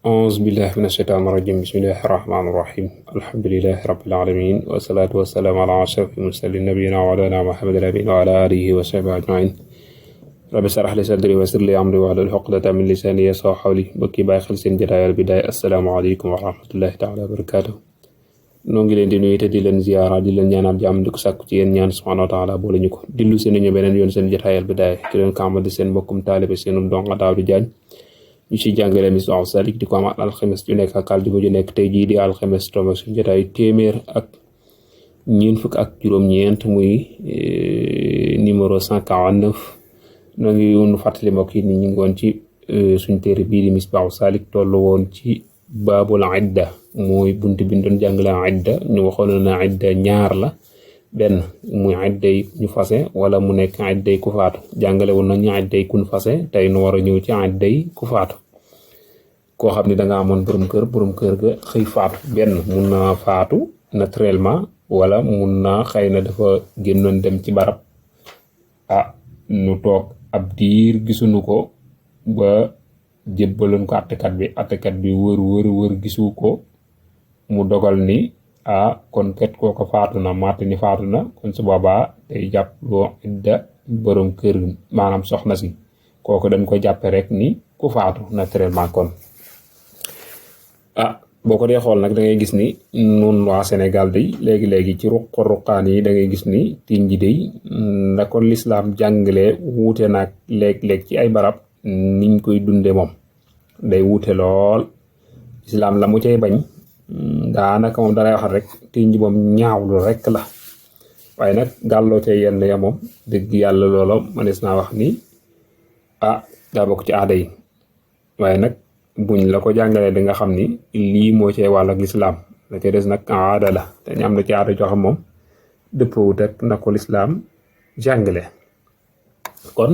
أعوذ بالله من الشيطان الرجيم بسم الله الرحمن الرحيم الحمد لله رب العالمين والصلاة والسلام على أشرف المرسلين نبينا وعلى محمد الأمين وعلى آله وصحبه أجمعين رب اشرح لي صدري ويسر لي أمري واحلل عقدة من لساني يفقهوا قولي bokki bàyyi xel seen jotaay Al-Bidaaya assalaamu aleykum wa rahmatullahi taala wa barakaatuh noo ngi leen di nuyu te di leen ziyaara di leen ñaanal jàmm di ko sàkku ci yéen ñaan subhaanahu wa taala boole ñu ko dillu seen ñu beneen yoon seen jotaay Al-Bidaaya ki leen ko amal di seen mbokkum taalibe seenum donga Daawdu Jaañ ñu ci jàngale Misbaahu Saalik di ko amal alxames ju nekk ak àjjuma ju nekk tey jii di alxames tombe suñu jotaay téeméer ak ñeent fukk ak juróom-ñeent muy numéro 149 noo ngi woon fàttali mbokk yi ni ñu ngi woon ci suñu téere bii di Misbaahu Saalik tollu woon ci baabul idda mooy bunt bi ñu doon jàngale idda ñu waxoon na idda ñaar la benn muy idday ñu fase wala mu nekk idday ku faatu jàngale woon nañu idday kun fase tey nu war a ñëw ci idday ku faatu koo xam ne danga amoon borom kër ga xëy faatu benn mun na faatu naturellement wala mun na xëy na dafa génnoon dem ci barab nu toog ab diir gisuñu ko ba jébbaloon ko attekat bi wër gisu ko mu dogal ni kon ket kooko faatu na matt ni faatu na kon su boobaa day jàpp loo idda borom kër maanaam soxna si kooku dañ ko jàppe rek ni ku faatu naturellement kon boo ko dee xool nag da ngay gis ni nun waa Sénégal day léegi ci ruqaan yi da ngay gis ni tiñ ji day na ko lislaam jàngale wuute nag léeg-léeg ci ay barab niñ koy dunde moom day wuute lool lislaam la mu cay bañ daanaka moom dalay waxal rek tiñ ji moom ñaawlu rek la waaye nag gàlloo ca yenn ya moom dëgg yàlla loola mënees naa wax ni daa bokk ci aada yi waaye nag buñ la ko jàngalee di nga xam ni lii moo cee wàll ak lislaam la ca des nag aada la te ñu am na ci aada joo xam moom dëppawut ak na ko lislaam jàngale kon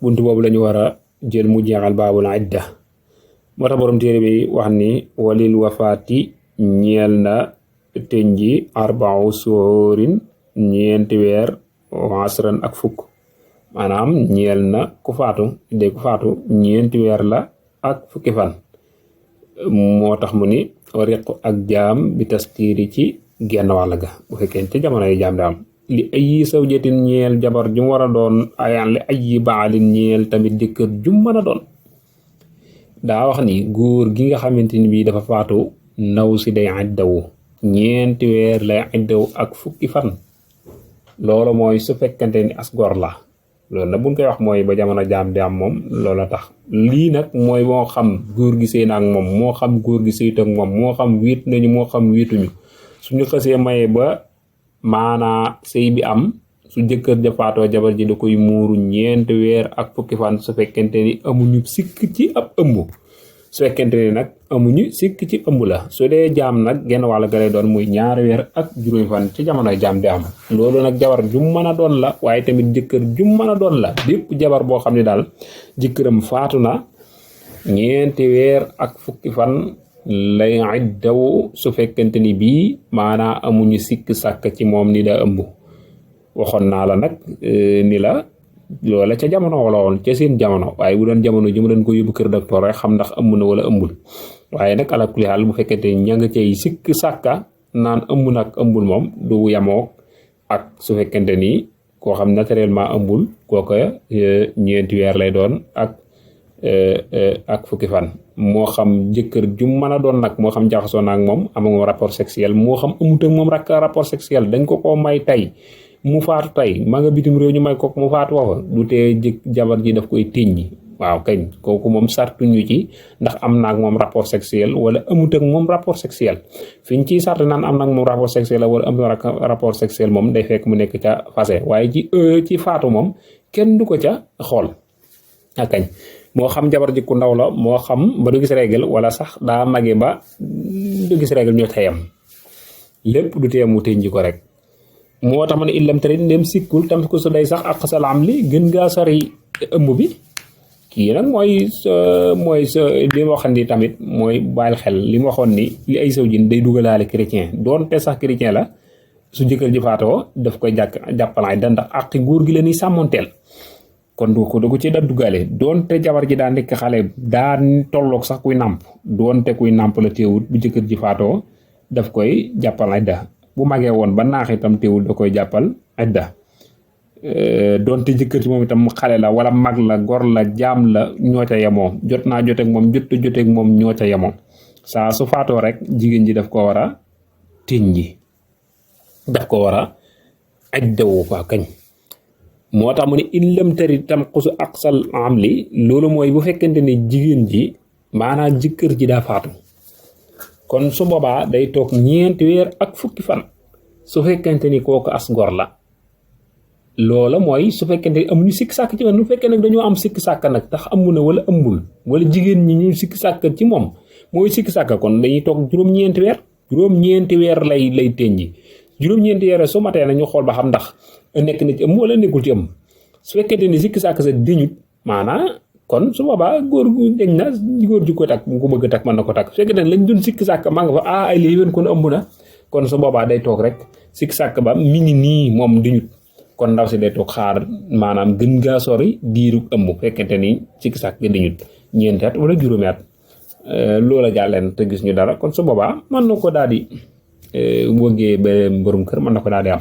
buntu boobu lañu war a jël mu jeexal baabul idda moo tax borom téere bi wax ni walil wafaati ñeel na tënji arba'u suhurin ñeenti weer asran ak fukk maanaam ñeel na ku faatu ñeenti weer la ak fukki fan moo tax mu ni riq ak jaam bi tastiiri ci genn wàll ga bu fekkee ci jamono yi jaam daam li ay sawjatin ñeel jabar jum war a doon ayaan li ay baalin ñeel tamit jëkkër jum mën a doon daa wax ni góor gi nga xamante ni bii dafa faatu ndaw si day iddawu ñeenti weer lay iddawu ak fukki fan loolu mooy su fekkante ni as gor la loolu nag buñ koy wax mooy ba jamono jaam di am moom loola tax lii nag mooy moo xam góor gi sëy na ak moom moo xam góor gi sëyut ak moom moo xam wéet nañu moo xam wéetuñu suñu xësee maye ba maanaa sëy bi am su jëkkër ja faatoo jabar ji da koy muuru ñeenti weer ak fukki fan su fekkente ni amuñu sikk ci ab ëmb su fekkente ni nag amuñu sikk ci ëmb la su dee jaam nag genn wàll ga lay doon muy ñaari weer ak juróomi fan ci jamonoy jaam di am loolu nag jabar jum mën a doon la waaye tamit jëkkër jum mën a doon la bépp jabar boo xam ne daal jëkkëram faatu na ñeenti weer ak fukki fan lay iddawu su fekkente ni bii maanaa amuñu sikk sàkk ci moom ni da ëmb waxoon naa la nag ni la loola ca jamono wala woon ca seen jamono waaye bu doon jamono ji mu doon ko yóbbu kër docteur rek xam ndax ëmb na wala ëmbul waaye nag ala kulli haal bu fekkente ña nga cay sikk sàkka naan ëmb nag ëmbul moom du yamoo ak su fekkente ni koo xam naturellement ëmbul kooka ñeenti weer lay doon ak fukki fan moo xam jëkkër ju mën a doon nag moo xam jaxasoo na ak moom am ak moom rapport sexuel moo xam amut ak moom rapport sexuel dañ ko may tey mu faatu tey ma nga bitim réew ñu may ko mu faatu wafa du tee jabar ji daf koy tiññi waaw kañ kooku moom sartuñu ci ndax am naag moom rapport sexuel wala amut ak moom rapport sexuel fi ñu ciy sart naan am naag moom rapport sexuel wala am rapport sexuel moom day fekk mu nekk ca fase waaye ci faatu moom kenn du ko ca xool kañ moo xam jabar ji ku ndaw la moo xam ba du gis règle wala sax daa mage ba du gis règle ñoo teyam lépp du tee mu tënji ko rek moo tax ma ne illam tere ndem sikkul tam ko su day sax ak salaam li gën gaa sori ëmb bi kii nag mooy li ma waxoon ni tamit mooy bàyyil xel li ma waxoon ni li ay saw jin day dugalaale chrétien doonte sax chrétien la su jëkkër ji faatoo daf koy jàppalaay da ndax àqi góor gi la ñuy sàmmonteel kon du ko ci da duggaale doonte jabar ji daa nekk xale daa tolloog sax kuy nàmp doonte kuy nàmp la teewut bu jëkkër ji faatoo daf koy jàppal idda bu magee woon ba naax itam teewul da koy jàppal idda doonte jëkkër ci moom itam xale la wala mag la gor la jaam la ñoo ca yemoo jot naa joteeg moom joteeg moom ñoo ca yemoo saa su faatoo rek jigéen ji daf ko war a tiñ ji daf ko war a iddawu ko kañ moo tax mu ne in lam tari tam xusu aqsal amli loolu mooy bu fekkente ne jigéen ji maanaam jëkkër ji daa faatu kon su boobaa day toog 4 weer ak fukki fan su fekkente ni kooku as ngor la loola mooy su fekkente ni amuñu sikk sàkk ci man lu fekkee nag dañoo am sikk sàkk nag tax amu na wala ëmbul wala jigéen ñi ñu sikk sàkk ci moom mooy sikk sàkk kon dañuy toog juróom-ñeenti weer lay teñji juróom-ñeenti weer su matee na ñu xool ba xam ndax nekk na ci ëmb wala nekkul ci ëmb su fekkente ni sikk sàkk sa diñut maanaa kon su boobaa góor gu deñ na góor ju ko takk mu ko bëgg a takk mën na ko takk su fekkente ne lañ doon sikk sàkk maa nga fa ay lii wén kon ëmb na kon su boobaa day toog rek sikk sàkk ba mi ngi nii moom diñut kon ndaw si day toog xaar maanaam gën gaa sori diiru ëmb fekkente ni sikk sàkk ga diñut 4 at wala juróomi at loola jàlleen te gis ñu dara kon su boobaa mën na ko daal di wëggee ba borom kër mën na ko daal di am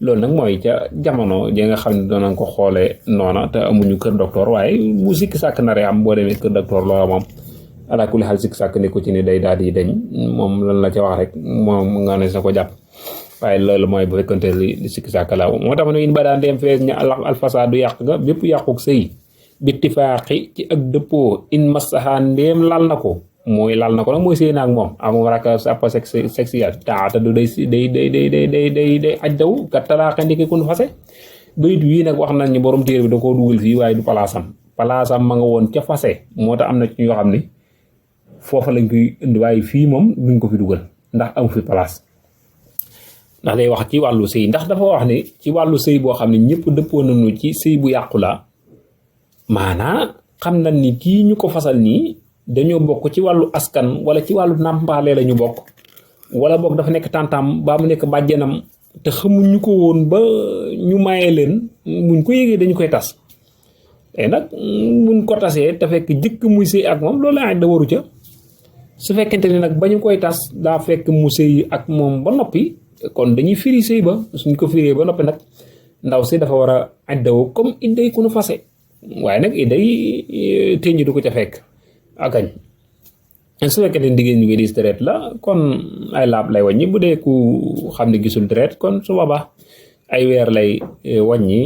loolu nag mooy ca jamono ji nga xam ne doonañ ko xoolee noona te amuñu kër docteur waaye bu sikki sàkk naree am boo demee kër docteur loola moom ala kulli xaal sikki sàkk ni ko ci ni day daal di deñ moom lan la ca wax rek moom nga ne sa ko jàpp waaye loolu mooy bu fekkante li sikki sàkk la moo tax ma ne in ba daan dem fees ña alfasaadu yàq ga bépp yàquk sëy bittifaaqi ci ak dëppoo in masaha ndéem lal na ko mooy lal na ko nag mooy sëy naag moom am raka sàppa sexuel taata du day aj daw kat talaaxe ndiki kun fase bayit wii nag wax nañ ni borom téere bi da koo dugal fii waaye du palaasam ma nga woon ca fase moo tax am na ci ñoo xam ne foofa lañ koy indi waaye fii moom duñ ko fi dugal ndax amu fi place ndax day wax ci wàllu sëy ndax dafa wax ne ci wàllu sëy boo xam ne ñëpp dëppoo nañu ci sëy bu yàqu la maanaa xam nañ ni kii ñu ko fasal nii dañoo bokk ci wàllu askan wala ci wàllu nàmpaale la ñu bokk wala boog dafa nekk tàntaam baa mu nekk bàjjenam te xamuñu ko woon ba ñu maye leen muñ ko yégee dañu koy tas te nag muñ ko tasee te fekk jëkk muy sëy ak moom loolu ay da waru ca su fekkente ni nag ba ñu koy tas daa fekk mu sëy ak moom ba noppi kon dañuy firi sëy ba suñ ko firee ba noppi nag ndaw si dafa war a addawo comme idday ku nu fase waaye nag idday teññi du ko ca fekk akañ su fekkee ne jigéen ñi gis deret la kon ay laab lay wàññi bu dee ku xam ne gisul deret kon su boobaa ay weer lay wàññi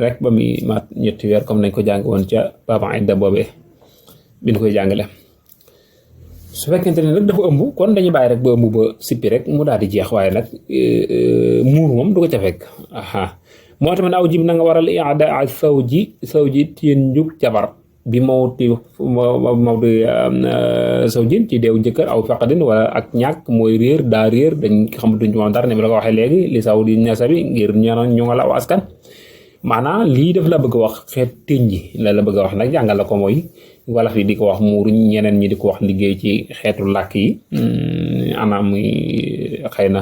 rek ba muy mat 7 weer comme nañ ko jàng woon ca baba idda boobee bi ñu koy jàngale su fekkente ne nag dafa ëmb kon dañuy bàyyi rek ba ëmb ba sippi rek mu daal di jeex waaye nag muur moom du ko ca fekk moo tamit aw jib na nga waral iada al sawji teen njug jabar bi mawti sawjin ci deew jëkkër aw faqadin wala ak ñàkk mooy réer daa réer dañ xamatuñ ci moom dara ne mi la ko waxee léegi li saw di nasabi ngir ñu nga la aw askan maanaam lii def la bëgg a wax xeet tënji la bëgg a wax nag jàngal la ko mooy wala fi di ko wax muuru ñeneen ñi di ko wax liggéey ci xeetu làkk yi anaam xëy na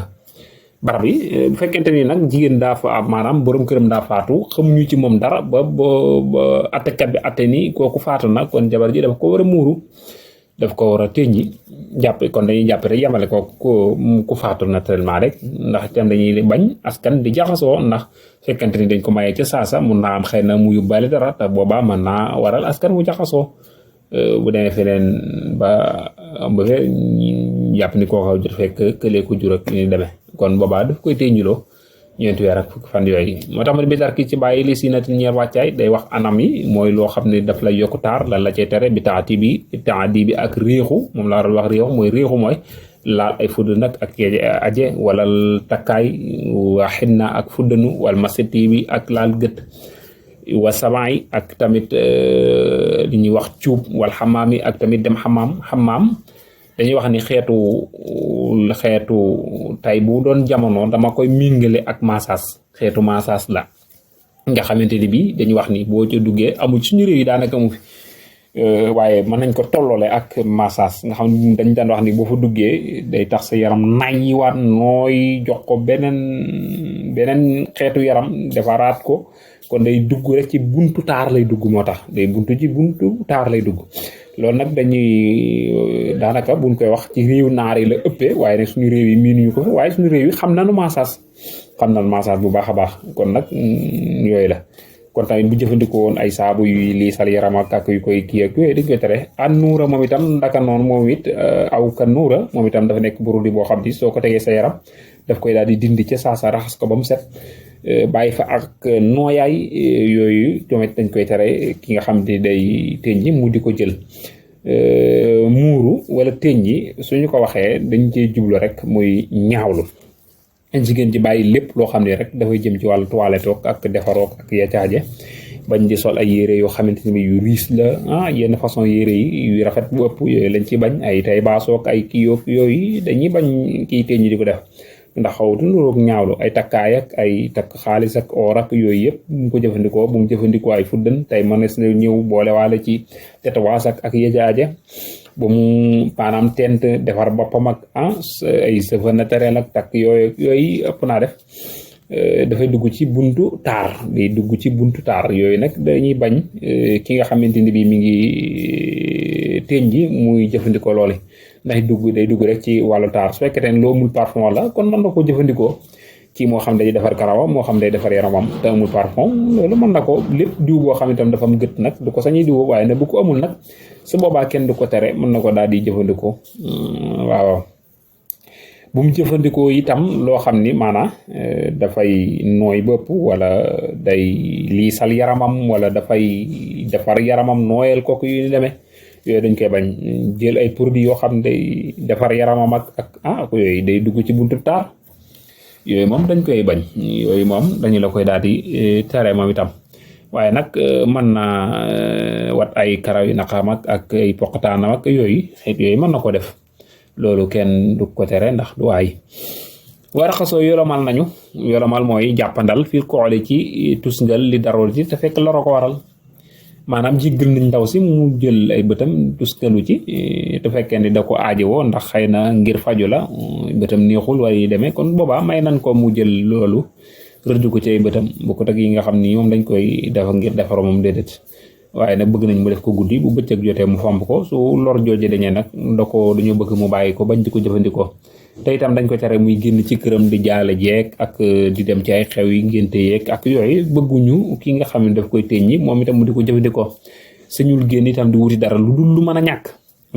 barab yi bu fekkente ni nag jigéen daa fa am maanaam borom këram daa faatu xamuñu ci moom dara ba attekat bi atte ni kooku faatu na kon jabar ji dafa ko war a muuru daf ko war a tënji jàpp kon dañuy jàpp rek yemale ko ku faatu naturellement rek ndax itam dañuy bañ askan di jaxasoo ndax fekkente ni dañ ko mayee ca saasa mun naa am xëy na mu yóbbaale dara te boobaa mën naa waral askan mu jaxasoo bu demee feneen ba fee jàpp ni kooka jot fekk këlee ko jur ak ni demee kon boobaa daf koy téñjuloo 4 weer ak fukki fan yooyu moo tax ma ne bizar ki ci bàyyi li si nati ñeer wàccaay day wax anam yi mooy loo xam ne daf lay yokku taar lan la cay tere bi taati bi ak réexu moom laa wax réexu mooy laal ay fudd nag ak aje wala takkaay waa xinna ak fuddanu wala masiti bi ak laal gët wa samaay ak tamit li ñuy wax cuub wala xamaam yi ak tamit dem xamaam dañuy wax ni xeetu tay bu doon jamono dama koy mingale ak massage xeetu massage la nga xamante ni bii dañuy wax ni boo ca duggee amul suñu réew yi daanaka amu fi waaye mën nañ ko tolloole ak massage nga xam ne dañ daan wax ni boo fa duggee day tax sa yaram nayiwaat nooy jox ko beneen xeetu yaram defaraat ko kon day dugg rek ci buntu taar lay dugg moo tax day buntu taar lay dugg loolu nag dañuy daanaka buñ koy wax ci réew naar yi la ëppee waaye nag suñu réew yi miinuñu ko waaye suñu réew yi xam nañu massage bu baax a baax kon nag yooyu la kon tamit bu jëfandikoo woon ay saabu yuy liisal yaram ak yu koy kii ak yooyu dañ koy tere an nuura moom itam ndaka noonu moom it aw ka nuura moom itam dafa nekk produit boo xam ni soo ko tegee sa yaram daf koy daal di dindi ca saasa raxas ko ba mu set bàyyi fa ak nooyaay yooyu tamit dañ koy tere ki nga xam ne day teññi mu di ko jël muuru wala teññi suñu ko waxee dañ cee jublu rek muy ñaawlu jigéen ji bàyyi lépp loo xam ne rek dafay jëm ci wàllu toilette ak defarook ak yacaaje bañ di sol ay yére yoo xamante ni yu riis la yenn façon yére yi yu rafet bu ëpp yooyu lañ ci bañ ay tay baasook ay kii yooyu dañuy bañ kiy teññi di ko def ndax xawtu nuroog ñaawlu ay takkaay ak ay takk xaalis ak or ak yooyu yëpp bu mu ko jëfandikoo bu mu jëfandikoo ay fuddan tey mënees na ñëw boole waale ci tetawaas ak yacaaje ba mu maanaam tent defar boppam ak ay cheveux naturel ak takk yooyu ëpp naa def dafay dugg ci buntu taar day dugg ci buntu taar yooyu nag dañuy bañ ki nga xamante ni bii mi ngi teñ ji muy jëfandikoo loole ndax day dugg rek ci wàllu taar su fekkee ne loo mul parfum la kon mën na ko jëfandikoo ci moo xam day defar karawam moo xam day defar yaramam te amul parfum loolu mën na ko lépp diw boo xam ne tam dafa am gët nag du ko sañuy diwoo waaye nag bu ko amul nag su boobaa kenn du ko tere mën na ko daal di jëfandikoo waaw bu mu jëfandikoo itam loo xam ni maanaam dafay nooy bëpp wala day liisal yaramam wala dafay defar yaramam nooyal kooku yu ni demee yooyu dañ koy bañ jël ay produits yoo xam day defar yaramam ak yooyu day dugg ci buntu taar yooyu moom dañ koy bañ yooyu moom dañu la koy daal di tere moom itam waaye nag mën na wat ay karaw yu naqam ak ay poqataanam ak yooyu xeet yooyu mën na ko def loolu kenn du ko tere ndax du waay war a xasoo yolomal nañu yolomal mooy jàppandal fii koole ci tusngal li darool ci te fekk loro ko waral maanaam jiggal nañ ndaw si mu jël ay bëtam tusngalu ci te fekkee ni da ko aajowoo ndax xëy na ngir faju la bëtam neexul waaye yi demee kon boobaa may nañ ko mu jël loolu rëdd ko ci ay bëtam bu ko teg yi nga xam ni moom dañ koy defa ngir defaro moom déedéet waaye nag bëgg nañ mu def ko guddi bu bëccëg jotee mu fomp ko su lor jooje dañee nag dañoo bëgg mu bàyyi ko bañ di ko jëfandikoo te itam dañ ko tere muy génn ci këram di jaale jeeg ak di dem ci ay xew yi ngénte yeeg ak yooyu bëgguñu ki nga xam ne daf koy teññi moom itam mu di ko jëfandikoo sañul génn itam di wuti dara lu dul lu mën a ñàkk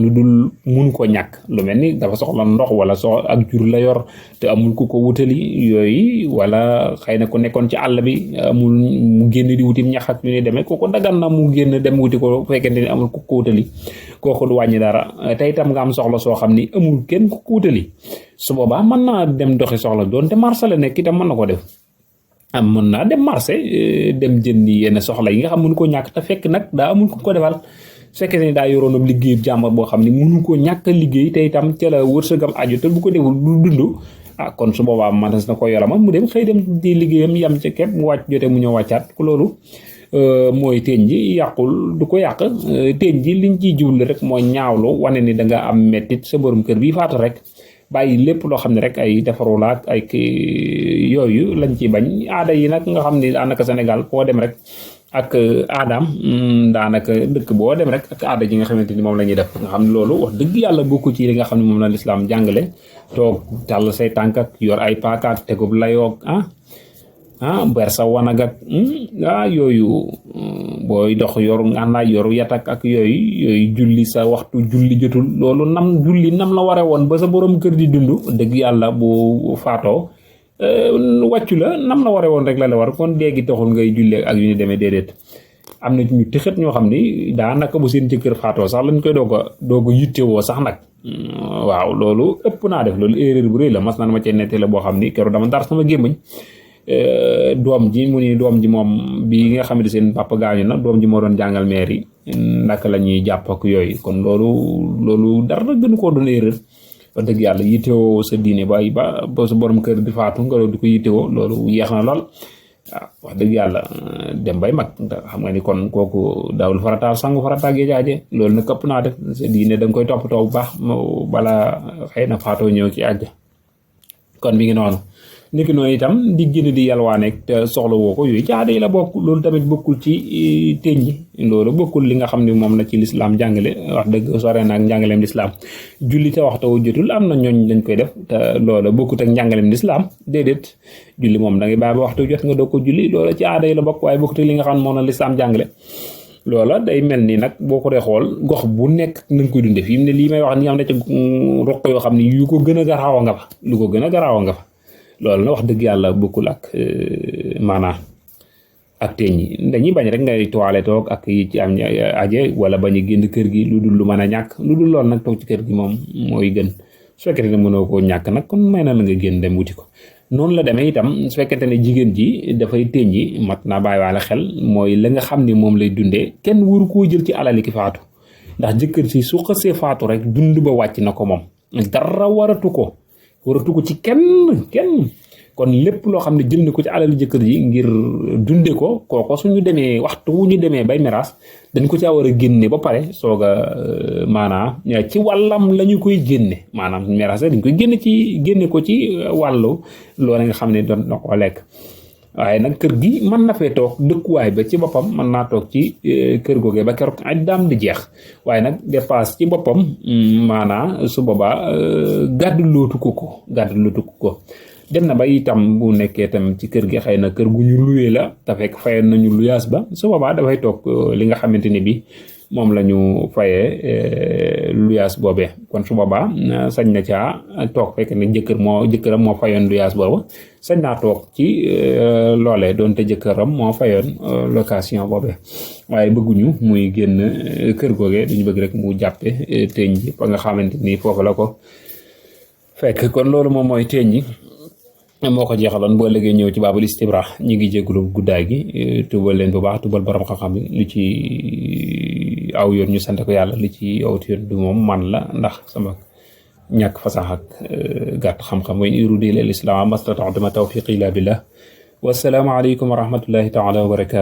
lu dul mun ko ñàkk lu mel ni dafa soxla ndox wala ak jur la yor te amul ku ko wutali yooyu wala xëy na ku nekkoon ci àll bi amul mu génn di wutim ñax ak yu ne demee kooku dagan na mu génn dem wuti ko fekkente ni amul ku ko wutali kooku du wàññi dara te itam nga am soxla soo xam ni amul kenn ku ko wutali su boobaa mën naa dem doxi soxla doonte marché la nekk itam mën na ko def mën naa dem marché dem jëndi yenn soxla yi nga xam mënu ko ñàkk te fekk nag daa amul ku ko defal su fekkee ne daa yoroon ab liggéey jàmbur boo xam ne mënu ko ñàkk a liggéey te itam ca la wërsëgam aju te bu ko deful du dund kon su boobaa manas na ko yorama mu dem xëy dem di liggéeyam yam ca képp mu wàcc jotee mu ñëw wàccaat ku loolu mooy teñ ji yàqul du ko yàq teñ ji liñ ciy jublu rek mooy ñaawlu wane ni da nga am mettit sa borom kër bi faatu rek bàyyi lépp loo xam ne rek ay defaru la ak ay yooyu lañ ciy bañ aada yi nag nga xam ne daanaka Sénégal koo dem rek ak aadaam daanaka dëkk boo dem rek ak aada ji nga xamante ni moom la ñuy def nga xam ne loolu wax dëgg yàlla bokku ci li nga xam ne moom la lislaam jàngale toog tàll say tànk ak yor ay paakaat tegub layoog ber sa wanag ak yooyu booy dox yor ngànnaay yor yatak ak yooyu julli sa waxtu julli jotul loolu nam la ware woon ba sa borom kër di dund dëgg yàlla bu faatoo wàccu la nam la ware woon rek la war kon léegi taxul ngay jullee ak yu ñu demee déedéet am na ñu tëxët ñoo xam ni daanaka bu seen jëkkër faatoo sax lañ koy doog a yittewoo sax nag waaw loolu ëpp naa def loolu erreur bu rëy la mas naan ma cee nettali boo xam ni keroog dama dar sama gémmañ doom ji mu ni doom ji moom bi nga xam ne seen papa gaañu na doom ji moo doon jàngal maire yi naka la ñuy jàpp ak yooyu kon loolu dara gënu koo doon erreur wax dëgg yàlla yittewoo sa diine ba sa borom kër di faatu nga di ko yittewoo loolu yeex na lool waaw wax dëgg yàlla dem bay mag xam nga ni kon kooku daawul farataal sangu farataal gi jaaje loolu nag këpp naa def sa diine da nga koy toppatoo bu baax bala xëy na faatoo ñëw ci àjj kon mi ngi noonu niki noonu itam di génn di yalwaaneeg te soxla woo ko yooyu ci aada yi la bokk loolu tamit bokkul ci teñ ji loolu bokkul li nga xam ne moom la ci lislaam jàngale wax dëgg sore naag njàngaleem lislaam julli te waxtu jotul am na ñooñ dañ koy def te loolu bokkut ak njàngaleem lislaam déedéet julli moom da ngay bàyyi ba waxtu jot nga doog ko julli loolu ci aada yi la bokk waaye bokkut ak li nga xam ne moom la lislaam jàngale loola day mel ni nag boo ko dee xool gox bu nekk nañ koy dunde fi mu ne lii may wax ni am na ci roq yoo xam ne yu ko gën a garaaw nga fa lu ko gën a garaaw nga fa loolu na wax dëgg yàlla bokkul ak maanaam ak teñ yi dañuy bañ rek ngay toile toog ak yi ci am aje wala bañ a génn kër gi lu dul lu mën a ñàkk lu dul loolu nag toog ci kër gi moom mooy gën su fekkente ne mënoo koo ñàkk nag kon may na la nga génn dem wuti ko noonu la demee itam su fekkente ne jigéen ji dafay teñ yi mat naa bàyyiwaale xel mooy la nga xam ne moom lay dundee kenn waru koo jël ci alali ki faatu ndax jëkkër si su xësee faatu rek dund ba wàcc na ko moom dara waratu ko ci kenn kon lépp loo xam ne jël na ko ci alal jëkkër ji ngir dunde ko kooko suñu demee waxtu wu ñu demee bay miraas dañ ko caa war a génne ba pare soog a maanaam ci wàllam la ñu koy génne maanaam miraas dañ koy génne ko ci wàllu loolu nga xam ne doon na ko lekk waaye nag kër gi mën na fee toog dëkkuwaay ba ci boppam mën naa toog ci kër googee ba keroog ay daam di jeex waaye nag dépasse ci boppam maanaa su boobaa gàddu lootu ko dem na ba itam bu nekkee tam ci kër gi xëy na kër gu ñu luwee la te fekk fayoon nañu luyaas ba su boobaa dafay toog li nga xamante ni bi moom la ñu fayee luyaas boobee kon su boobaa sañ na caa toog fekk ne jëkkëram moo fayoon luyaas boobu sañ naa toog ci loolee doonte jëkkëram moo fayoon location boobee waaye bëgguñu muy génn kër googee duñu bëgg rek mu jàppe teeñ ji ba nga xamante ni foofu la ko fekk kon loolu moom mooy teeñ ji moo ko jeexaloon boo léegi ñëw ci baabul istibra ñi ngi jégalu guddaay gi tubal leen bu baax tubal borom xam-xam bi lu ci aw yoon ñu sant ko yàlla lu ci awut yoon du moom man la ndax sama ñàkk fasax ak gàtt xam-xam wa in uriidu illa al-islaaha mastata'tu ma tawfiiqi illa billah wassalaamu aleykum wa rahmatullahi taala wa barakaatu